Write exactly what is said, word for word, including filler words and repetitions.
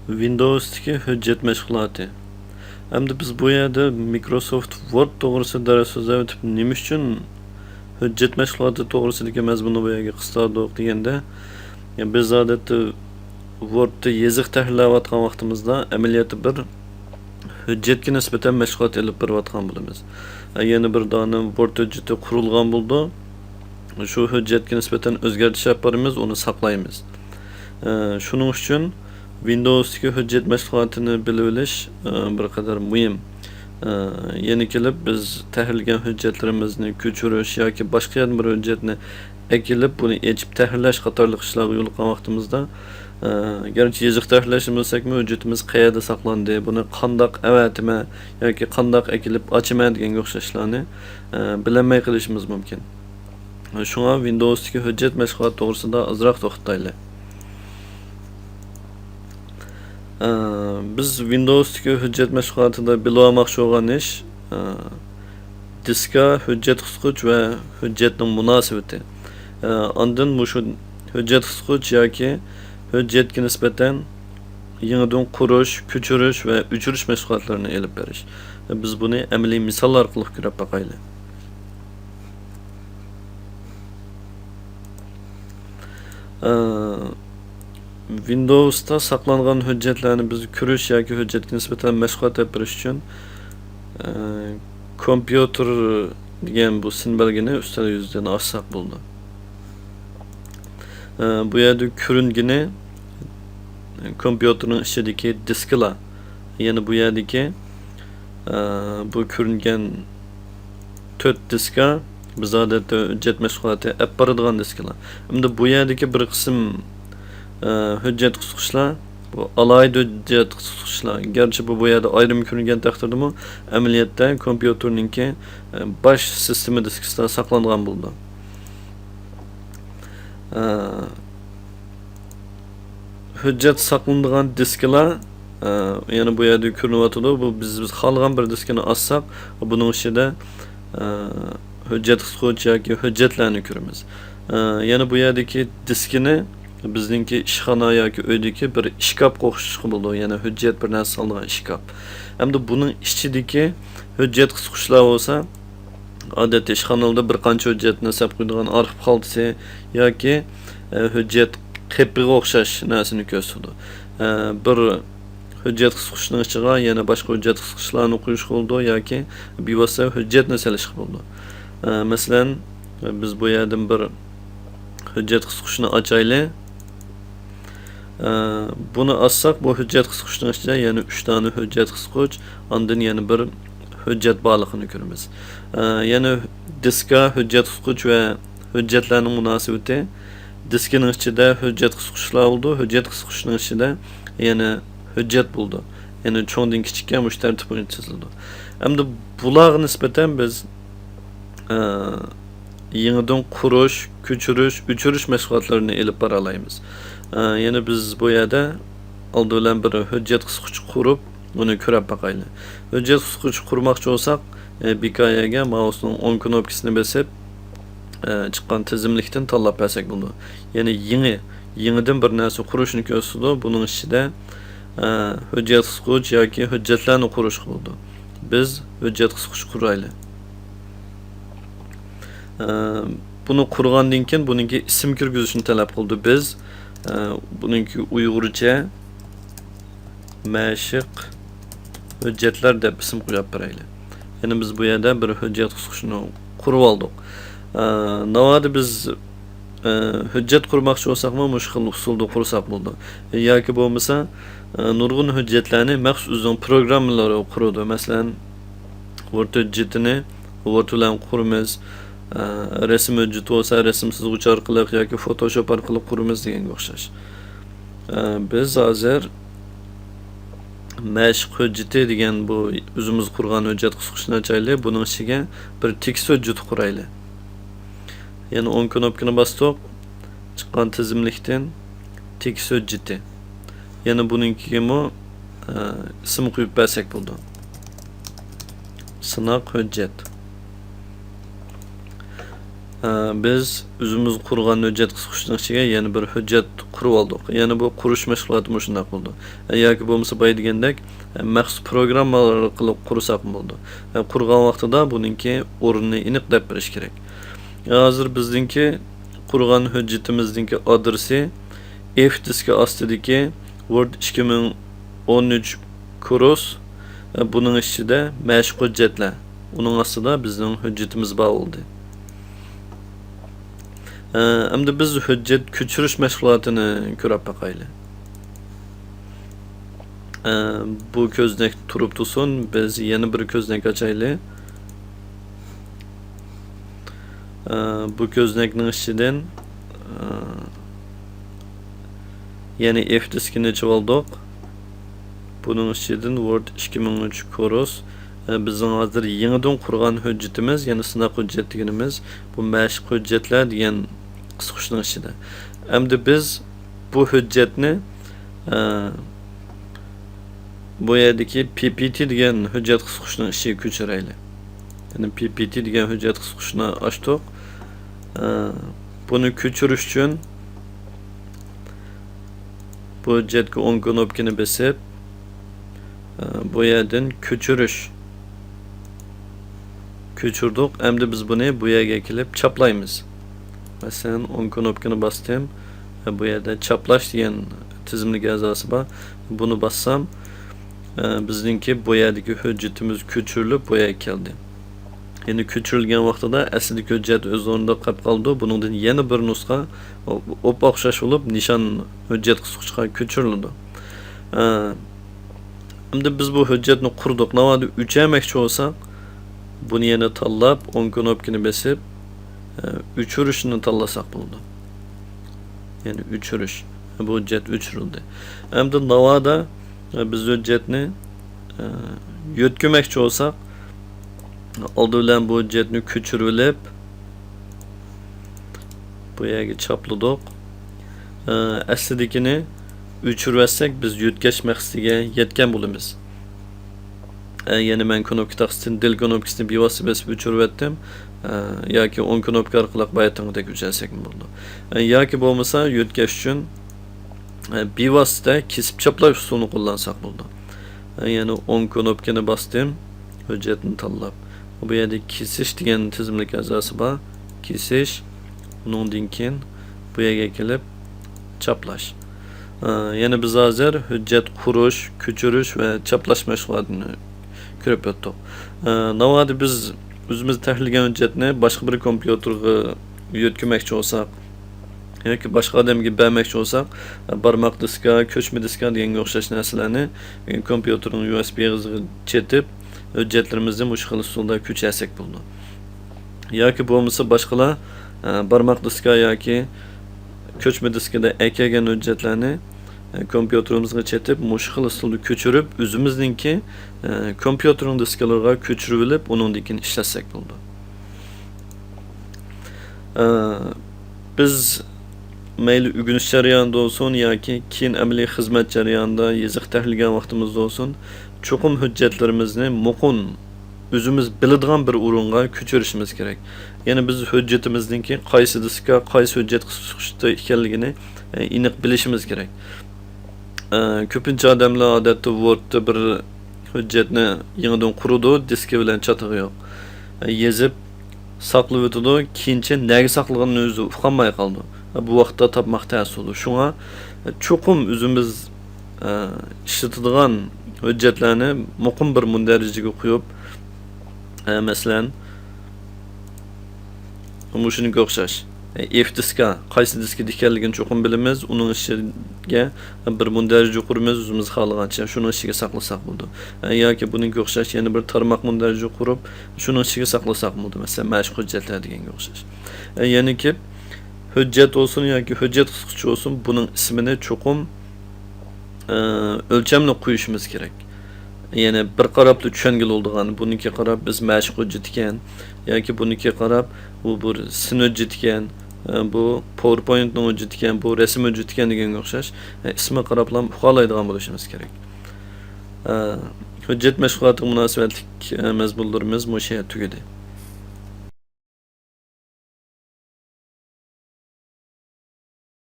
ۋىندوۋستىكى ھۆججەت مەشغۇلاتى. ئەمدى بىز بۇ يەردە مىكروسوفت ۋورد توغرىسىدا دەرس سۆزلەۋېتىپ، نېمە ئۈچۈن ھۆججەت مەشغۇلاتى توغرىسىدىكى مەزمۇننى بۇ يەرگە قىستۇردۇق دېگەندە، يا، بىز ئادەتتە ۋوردتا يېزىق تەھرىرلەۋاتقان ۋاقتىمىزدا ئەمەلىيەتتە بىر ھۆججەتكە نىسبەتەن مەشغۇلات ئېلىپ بېرىۋاتقان بولىمىز. يەنە بىر دانە ۋورد ھۆججىتى قۇرۇلغان بولىدۇ. شۇ ھۆججەتكە نىسبەتەن ئۆزگەرتىش ئېلىپ بارىمىز، ئۇنى ساقلايمىز. ئە، شۇنىڭ ئۈچۈن ۋىندوۋستىكى ھۆججەت مەشغۇلاتىنى بىلىۋېلىش، ئە، بىر قەدەر مۇھىم. ئە، يەنە كېلىپ بىز تەھرىرلىگەن ھۆججەتلىرىمىزنى كۆچۈرۈش ياكى باشقا يەردىن بىر ھۆججەتنى ئەكېلىپ، بۇنى ئېچىپ تەھرىرلەش قاتارلىق ئىشلارغا يولۇققان ۋاقتىمىزدا، ئە، گەرچە يېزىق تەھرىرلەشنى بىلسەكمۇ، ھۆججىتىمىز قەيەردە ساقلاندى، بۇنى قانداق ئەۋەتىمەن ياكى قانداق ئەكېلىپ ئاچىمەن دېگەنگە ئوخشاش ئىشلارنى، ئە، بىلەلمەي قېلىشىمىز مۇمكىن. شۇڭا ۋىندوۋستىكى ھۆججەت مەشغۇلاتى توغرىسىدا ئازراق توختايلى. ئە، بىز ۋىندوۋستىكى ھۆججەت مەشغۇلاتىدا بىلىۋالماقچى بولغان ئىش، ئە، دىسكا، ھۆججەت قىسقۇچ ۋە ھۆججەتنىڭ مۇناسىۋىتى. ئە، ئاندىن مۇشۇ ھۆججەت قىسقۇچ ياكى ھۆججەتكە نىسبەتەن يېڭىدىن قۇرۇش، كۆچۈرۈش ۋە ئۆچۈرۈش مەشغۇلاتلىرىنى ئېلىپ بېرىش. بىز بۇنى ئەمەلىي مىسال ئارقىلىق كۆرۈپ باقايلى. ئە، ۋىندوۋستا ساقلانغان ھۆججەتلەرنى بىز كۆرۈش ياكى ھۆججەتكە نىسبەتەن مەشغۇلات ئېلىپ بېرىش ئۈچۈن، ئە، كومپيۇتېر دېگەن بۇ سىمۋولنى ئۈستەل يۈزىدىن ئاچساق بولىدۇ. ئە، بۇ يەردە كۆرۈنگىنى كومپيۇتېرنىڭ ئىچىدىكى دىسكىلار. يەنە بۇ يەردىكى، ئە، بۇ كۆرۈنگەن تۆت دىسكا، بىز ئادەتتە ھۆججەت مەشغۇلاتى ئەپ بارىدىغان دىسكىلار. ئەمدى بۇ يەردىكى بىر قىسىم، ئە، ھۆججەت قىسقۇچلار، بۇ ئالاھىدە ھۆججەت قىسقۇچلار. گەرچە بۇ، بۇ يەردە ئايرىم كۆرۈنگەن تەقدىردىمۇ، ئەمەلىيەتتە كومپيۇتېرنىڭكى، ئە، باش سىستېما دىسكىسىدا ساقلانغان بولىدۇ. ئە، ھۆججەت ساقلىنىدىغان دىسكىلار، ئە، يەنە بۇ يەردە كۆرۈنۈۋاتىدۇ. بۇ بىز، بىز خالىغان بىر دىسكىنى ئاچساق، بۇنىڭ ئىچىدە، ئە، ھۆججەت قىسقۇچ ياكى ھۆججەتلەرنى كۆرىمىز. ئە، يەنە بۇ يەردىكى دىسكىنى بىزنىڭكى ئىشخانا ياكى ئۆيدىكى بىر ئىشكاپقا ئوخشىتىشقا بولىدۇ، يەنە ھۆججەت، بىر نەرسە سالىدىغان ئىشكاپ. ئەمدى بۇنىڭ ئىچىدىكى ھۆججەت قىسقۇچلار بولسا، ئادەتتە ئىشخانىلاردا بىر قانچە ھۆججەتنى ساپ قويىدىغان ئارخىپ خالتىسى ياكى، ئە، ھۆججەت قېپىغا ئوخشاش نەرسىنى كۆرسىتىدۇ. ئە، بىر ھۆججەت قىسقۇچنىڭ ئىچىغا يەنە باشقا ھۆججەت قىسقۇچلارنى قويۇشقا بولىدۇ ياكى بىۋاسىتە ھۆججەتنى سېلىشقا بولىدۇ. ئە، مەسىلەن، بىز بۇ يەردىن بىر ھۆججەت قىسقۇچنى ئاچايلى. ئە، بۇنى ئاچساق، بۇ ھۆججەت قىسقۇچنىڭ ئىچىدە يەنە ئۈچ دانە ھۆججەت قىسقۇچ، ئاندىن يەنە بىر ھۆججەت بارلىقىنى كۆرىمىز. ئە، يەنە دىسكا، ھۆججەت قىسقۇچ ۋە ھۆججەتلەرنىڭ مۇناسىۋىتى. دىسكىنىڭ ئىچىدە ھۆججەت قىسقۇچلار بولىدۇ، ھۆججەت قىسقۇچنىڭ ئىچىدە يەنە ھۆججەت بولىدۇ. يەنى چوڭدىن كىچىككە مۇشۇ تەرتىپ بويىچە تىزىلىدۇ. ئەمدى بۇلارغا نىسبەتەن بىز، ئە، يېڭىدىن قۇرۇش، كۆچۈرۈش، ئۆچۈرۈش مەشغۇلاتلىرىنى ئېلىپ بارالايمىز. ئە، يەنى بىز بۇ يەردە ئالدى بىلەن بىر ھۆججەت قىسقۇچ قۇرۇپ، ئۇنى كۆرۈپ باقايلى. ھۆججەت قىسقۇچ قۇرماقچى بولساق، ئە، بىكايەگە مائۇسنىڭ ئوڭ كۇنۇپكىسىنى بېسىپ، ئە، چىققان تىزىملىكتىن تاللاپ بەرسەك بولىدۇ. يەنى يېڭى، يېڭىدىن بىر نەرسە قۇرۇشنى كۆرسىتىدۇ. بۇنىڭ ئىچىدە، ئە، ھۆججەت قىسقۇچ ياكى ھۆججەتلەرنى قۇرۇشقا بولىدۇ. بىز ھۆججەت قىسقۇچ قۇرايلى. ئە، بۇنى قۇرغاندىن كېيىن بۇنىڭكى ئىسىم كىرگۈزۈشنى تەلەپ قىلىدۇ. بىز، ئە، بۇنىڭكى ئۇيغۇرچە مەشىق ھۆججەتلەر دەپ ئىسىم قويۇپ بېرەيلى. يەنى بىز بۇ يەردە بىر ھۆججەت قىسقۇچنى قۇرۇۋالدۇق. ئە، ناۋادا بىز، ئە، ھۆججەت قۇرماقچى بولساقمۇ مۇشۇ خىل ئۇسۇلدا قۇرساق بولىدۇ. ياكى بولمىسا، ئە، نۇرغۇن ھۆججەتلەرنى مەخسۇس ئۆزىنىڭ پروگراممىلىرى قۇرىدۇ. مەسىلەن، ۋورد ھۆججىتىنى ۋورد بىلەن قۇرىمىز. ئە، رەسىم ھۆججىتى بولسا رەسىم سىزغۇچ ئارقىلىق ياكى فوتوشوپ ئارقىلىق قۇرىمىز دېگەنگە ئوخشاش. ئە، بىز ھازىر مەشىق ھۆججىتى دېگەن بۇ ئۆزىمىز قۇرغان ھۆججەت قىسقۇچنى ئاچايلى. بۇنىڭ ئىچىگە بىر تېكىست ھۆججىتى قۇرايلى. يەنە ئوڭ كۇنۇپكىنى باستۇق. چىققان تىزىملىكتىن تېكىست ھۆججىتى. يەنە بۇنىڭكىگىمۇ، ئە، ئىسىم قويۇپ بەرسەك بولىدۇ. سىناق ھۆججەت. ئە، بىز ئۆزىمىز قۇرغان ھۆججەت قىسقۇچنىڭ ئىچىگە يەنە بىر ھۆججەت قۇرۇۋالدۇق. يەنى بۇ قۇرۇش مەشغۇلاتى مۇشۇنداق بولىدۇ. ئە، ياكى بولمىسا بايا دېگەندەك، ئە، مەخسۇس پروگراممالار ئارقىلىق قۇرساقمۇ بولىدۇ. ئە، قۇرغان ۋاقتىدا بۇنىڭكى ئورنىنى ئېنىق دەپ بېرىش كېرەك. ئە، ھازىر بىزنىڭكى قۇرغان ھۆججىتىمىزنىڭكى ئادرېسى ئېف دىسكى ئاستىدىكى ۋورد ئىككى مىڭ ئون ئۈچ كۇرس، ئە، بۇنىڭ ئىچىدە مەشىق ھۆججەتلەر. ئۇنىڭ ئاستىدا بىزنىڭ ھۆججىتىمىز بار بولدى. ئە، ئەمدى بىز ھۆججەت كۆچۈرۈش مەشغۇلاتىنى كۆرۈپ باقايلى. ئە، بۇ كۆزنەك تۇرۇپ تۇرسۇن، بىز يەنە بىر كۆزنەك ئاچايلى. ئە، بۇ كۆزنەكنىڭ ئىچىدىن، ئە، يەنە ئېف دىسكىنى ئېچىۋالدۇق. بۇنىڭ ئىچىدىن ۋورد ئىككى مىڭ ئۈچ كۇرس. ئە، بىزنىڭ ھازىر يېڭىدىن قۇرغان ھۆججىتىمىز، يەنى سىناق ھۆججەت دېگىنىمىز، بۇ مەشىق ھۆججەتلەر دېگەن قىسقۇچنىڭ ئىچىدە. ئەمدى بىز بۇ ھۆججەتنى، ئە، بۇ يەردىكى پى پى تى دېگەن ھۆججەت قىسقۇچنىڭ ئىچىگە كۆچۈرەيلى. يەنى پى پى تى دېگەن ھۆججەت قىسقۇچنى ئاچتۇق. ئە، بۇنى كۆچۈرۈش ئۈچۈن، بۇ ھۆججەتكە ئوڭ كۇنۇپكىنى بېسىپ، ئە، بۇ يەردىن كۆچۈرۈش. كۆچۈردۇق. ئەمدى بىز بۇنى بۇ يەرگە كېلىپ چاپلايمىز. مەسىلەن، ئوڭ كۇنۇپكىنى باستىم. ئە، بۇ يەردە چاپلاش دېگەن تىزىملىك ئەزاسى بار. بۇنى باسسام، ئە، بىزنىڭكى بۇ يەردىكى ھۆججىتىمىز كۆچۈرۈلۈپ بۇ يەرگە كەلدى. يەنى كۆچۈرۈلگەن ۋاقتىدا ئەسلىدىكى ھۆججەت ئۆز ئورنىدا قېلىپ قالىدۇ. بۇنىڭدىن يەنە بىر نۇسخا ئوپئوخشاش بولۇپ، نىشان ھۆججەت قىسقۇچقا كۆچۈرۈلىدۇ. ئە، ئەمدى بىز بۇ ھۆججەتنى قۇردۇق. ناۋادا ئۆچۈرمەكچى بولساق، بۇنى يەنە تاللاپ، ئوڭ كۇنۇپكىنى بېسىپ، ئە، ئۆچۈرۈشنى تاللىساق بولىدۇ. يەنى ئۆچۈرۈش. بۇ ھۆججەت ئۆچۈرۈلدى. ئەمدى ناۋادا، ئە، بىز ھۆججەتنى، ئە، يۆتكىمەكچى بولساق، ئالدى بىلەن بۇ ھۆججەتنى كۆچۈرۈۋېلىپ، بۇ يەرگە چاپلىدۇق. ئە، ئەسلىدىكىنى ئۆچۈرۈۋەتسەك، بىز يۆتكەش مەقسىتىگە يەتكەن بولىمىز. ئە، يەنى مەن كۇنۇپكا تاختىسىدىن دېل كۇنۇپكىسىنى بىۋاسىتە بېسىپ ئۆچۈرۈۋەتتىم. ئە، ياكى ئوڭ كۇنۇپكا ئارقىلىق باياتىنقىدەك ئۆچۈرسەكمۇ بولىدۇ. ئە، ياكى بولمىسا يۆتكەش ئۈچۈن، ئە، بىۋاسىتە كېسىپ چاپلاش ئۇسۇلىنى قوللانساق بولىدۇ. ئە، يەنى ئوڭ كۇنۇپكىنى باستىم، ھۆججەتنى تاللاپ. بۇ يەردە كېسىش دېگەن تىزىملىك ئەزاسى بار. كېسىش، ئۇنىڭدىن كېيىن بۇ يەرگە كېلىپ چاپلاش. ئە، يەنى بىز ھازىر ھۆججەت قۇرۇش، كۆچۈرۈش ۋە چاپلاش مەشغۇلاتىنى كۆرۈپ ئۆتتۇق. ئە، ناۋادا بىز ئۆزىمىز تەھرىرلىگەن ھۆججەتنى باشقا بىر كومپيۇتېرغا يۆتكىمەكچى بولساق ياكى باشقا ئادەمگە بەرمەكچى بولساق، بارماق دىسكا، كۆچمە دىسكا دېگەنگە ئوخشاش نەرسىلەرنى كومپيۇتېرنىڭ يۇ ئېس بى ئېغىزىغا چېتىپ، ھۆججەتلىرىمىزنى مۇشۇ خىل ئۇسۇلدا كۆچۈرسەك بولىدۇ. ياكى بولمىسا باشقىلار، ئە، بارماق دىسكا ياكى كۆچمە دىسكىدا ئەكەلگەن ھۆججەتلەرنى، ئە، كومپيۇتېرىمىزغا چېتىپ، مۇشۇ خىل ئۇسۇلدا كۆچۈرۈپ، ئۆزىمىزنىڭكى، ئە، كومپيۇتېرنىڭ دىسكىلىرىغا كۆچۈرۈۋېلىپ، ئۇنىڭدىن كېيىن ئىشلەتسەك بولىدۇ. ئە، بىز مەيلى ئۆگىنىش جەريانىدا بولسۇن ياكى كېيىن ئەمەلىي خىزمەت جەريانىدا يېزىق تەھرىرلىگەن ۋاقتىمىزدا بولسۇن، چوقۇم ھۆججەتلىرىمىزنى مۇقىم ئۆزىمىز بىلىدىغان بىر ئورۇنغا كۆچۈرۈشىمىز كېرەك. يەنى بىز ھۆججىتىمىزنىڭكى قايسى دىسكا، قايسى ھۆججەت قىسقۇچتا ئىكەنلىكىنى، ئېنىق بىلىشىمىز كېرەك. ئە، كۆپىنچە ئادەملەر ئادەتتە ۋوردتا بىر ھۆججەتنى يېڭىدىن قۇرىدۇ، دىسكى بىلەن چاتىقى يوق. ئە، يېزىپ ساقلىۋېتىدۇ، كېيىنچە نەگە ساقلىغىنىنى ئۆزى ئۇقالماي قالىدۇ. ئە، بۇ ۋاقىتتا تاپماق تەس بولىدۇ. شۇڭا، ئە، چوقۇم ئۆزىمىز ئە، ئىشلىتىدىغان ھۆججەتلەرنى مۇقىم بىر مۇندەرىجىگە قويۇپ، ئە، مەسىلەن، مۇشۇنىڭغا ئوخشاش. ئە، ئېف دىسكا، قايسى دىسكىدا ئىكەنلىكىنى چوقۇم بىلىمىز، ئۇنىڭ ئىچىگە بىر مۇندەرىجە قۇرىمىز، ئۆزىمىز خالىغانچە شۇنىڭ ئىچىگە ساقلىساق بولىدۇ. ئە، ياكى بۇنىڭغا ئوخشاش يەنە بىر تارماق مۇندەرىجە قۇرۇپ، شۇنىڭ ئىچىگە ساقلىساق بولىدۇ، مەسىلەن، مەشىق ھۆججەتلەر دېگەنگە ئوخشاش. ئە، يەنە كېلىپ، ھۆججەت بولسۇن ياكى ھۆججەت قىسقۇچى بولسۇن، بۇنىڭ ئىسمىنى چوقۇم ئە، ئۆلچەملىك قويۇشىمىز كېرەك. يەنى بىر قاراپلا چۈشەنگىلى بولىدىغان، بۇنىڭكىگە قاراپ بىز مەشىق ھۆججىتى ئىكەن، ياكى بۇنىڭكىگە قاراپ بۇ بىر سىن ھۆججىتى ئىكەن، ئە، بۇ پاۋېرپوينتنىڭ ھۆججىتى ئىكەن، بۇ رەسىم ھۆججىتى ئىكەن دېگەنگە ئوخشاش، ئە، ئىسمىغا قاراپلا ئۇقالايدىغان بولۇشىمىز كېرەك. ئە، ھۆججەت مەشغۇلاتىغا مۇناسىۋەتلىك، ئە، مەزمۇنلىرىمىز مۇشۇ يەردە تۈگىدى.